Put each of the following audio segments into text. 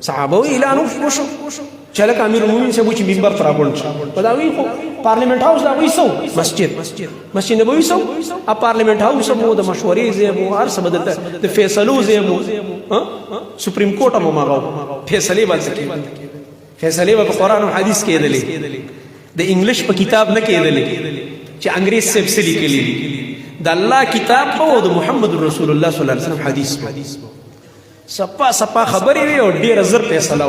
صحابه اعلان وشو چې لکه امیر المؤمنین صاحب چې منبر ته راغونډ شو. په دا وی خو پارلیمنت هاوس دا وی سو مسجد، مسجد نبوي سو ا پارلیمنت هاوس مو د مشورې ځای مو، هر څه بدلته، د فیصلو ځای مو، سپریم کورټ مو ماغو فیصلې باندې کېدلې. فیصلې به په قرآن او حدیث کېدلې، د انګلیش په کتاب نه کېدلې چې انګریز صاحب څه لیکلي دي. د الله کتاب او د محمد رسول الله صلی الله علیه وسلم حدیث سپا سپا خبرې وي او ډېره زر فیصله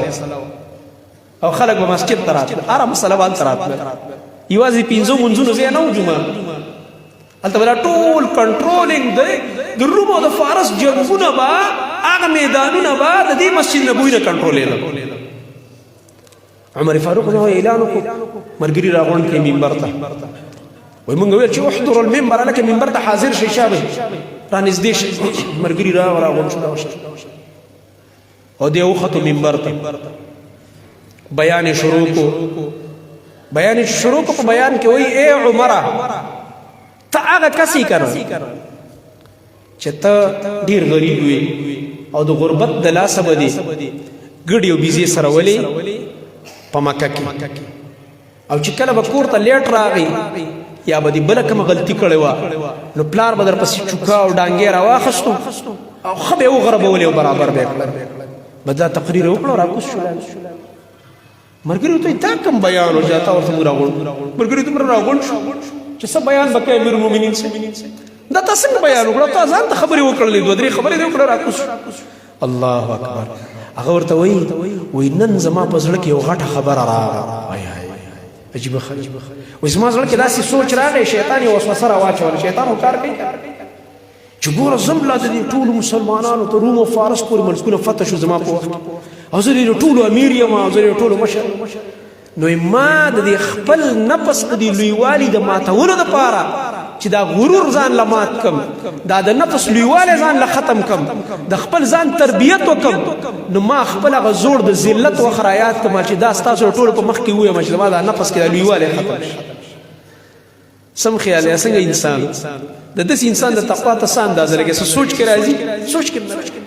او خلک به مسجد ته راتلل، هره مسله به هلته راتلل. یوازې پنځو منځونو ځای نه و جومات، هلته به دا ټول کنټرولینګ دی. د روم او د فارس جنګونه به، هغه میدانونه به د دې مسجد نبوي نه کنټرولېدل. عمر فاروق نو اعلان وکړ، مرګري راغونډ کړي منبر ته. وای مونږ ویل چې احضر المنبر، لکه منبر ته حاضر شي، شابه را نږدې شي. مرګري را راغونډ شو او دی وختو منبر ته، بیان شروع کو. بیان شروع کو، په بیان کې وای: اے عمره، ته هغه کسي کړه چې ته ډیر غریب وي او د غربت د لاسه به دي ګډي او بيزي سره ولي په مکه کې، او چې کله به کور ته لیټ راغی یا به دې بله کومه غلطي کړې وه، نو پلار به درپسې چوکا او ډانګې راواخستو او ښه به یې وغربولې او برابر به یې کړل. به دا تقریر یې وکړو، راکوز شو. مرګري ته دا کوم بیان و چې تا ورته موږ راغونډ؟ مرګري دومره راغونډ شو چې څه بیان به کوي امیر المؤمنین څه؟ دا تاسو څنګه بیان وکړو؟ تا ځان ته خبرې وکړلې، دوه درې خبرې دې وکړې، راکوز. الله اکبر! هغه ورته وایي، وایي نن زما په زړه کې یو غټه خبره راغله. وای عجیب خبره! وایي زما زړه کې داسې سوچ راغی، شیطان یې وسوسه راواچوله، شیطان خو کار کوي، چې ګوره زم لا د دې ټولو مسلمانانو تر روم او فارس پورې ملکونه فتح شو زما په وخت، او زه دې ټولو امیر یم او زه دې ټولو مشر. نو ما د دې خپل نفس د دې لویوالي د ماتولو لپاره چې دا غرور ځان له مات کم، دا د نفس لویوالی ځان له ختم کم، د خپل ځان تربیت وکم، نو ما خپل هغه زوړ د ذلت وخت را یاد کړم چې دا ستاسو ټولو په مخ کې ووایم چې زما دا نفس کې دا لویوالی ختم شي. سم خیال یا څنګه انسان د داسې انسان د تقوا ته څه اندازه لګي؟ څه سوچ کې راځي؟ سوچ کې نه راځي.